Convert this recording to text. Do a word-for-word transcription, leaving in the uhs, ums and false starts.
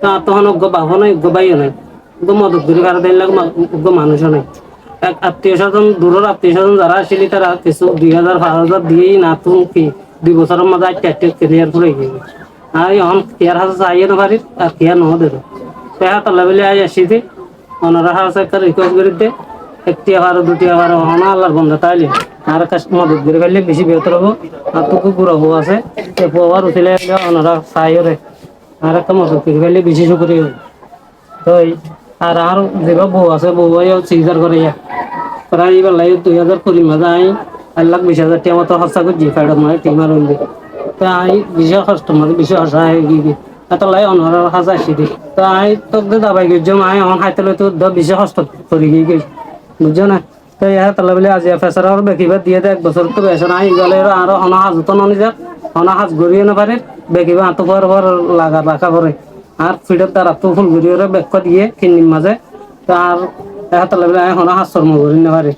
Te añáttu honó uggúa bafó nái, uggúa báiyo nái. Uggúa modot gorí fare de ílla uggúa ma-, uggúa manúic ó nái. Ek attiyo sózon, durór attiyo sózon zará accíl, ítara kessú dui házar, fañs házar diyé, ín añáttu ki dui bosóror mazé aittó aittó kiliyar fúrai giyé. Añí ehón kiyár hañsé saiyó no farir, ar kiyá no der. Te hétolla bóli añí aiccí de, onorar hañsé ekká rikúes gorír de, ek tiya faro, dui tiya faro, honó Allar bonda táile, añáre ekká modot gorí faille bicí behétor óibo. Añáttu uggúa gura fua asé, e fuar usíla óile onora saiyóre, añáre ekká modot gorí faille bicí cúkuriya óibo. Toi, ar añár zibá bou asé, bouwe yó sizar goré yá. Prai íballa yó dui házar kurir mazé añí ek lak bic házar tiya moto hórsa goijjí, fedor mazé timar óilde. Toi añí bicí hostor mazé, bicí hosha ói giyói. Hétolla onorar hañsé aiccí de. Toi añí tók de dabai goijjóm, añí ehón háito loito de bicí hostot fori giyói. Buijjó né? Te hétolla bóli aziya fesar or bekibá diyé de ek bosór ottú beci añí ibá loi añáre honó haz ottú no nizar, honó haz gorí no farir, bekibá añáttu fór fór lagar raká foré. Añár fiçór darattú ful gorí oré bekkó diyé kinnir mazé. Te añár hétolla bóli añí honó haz sormo gorí no farir.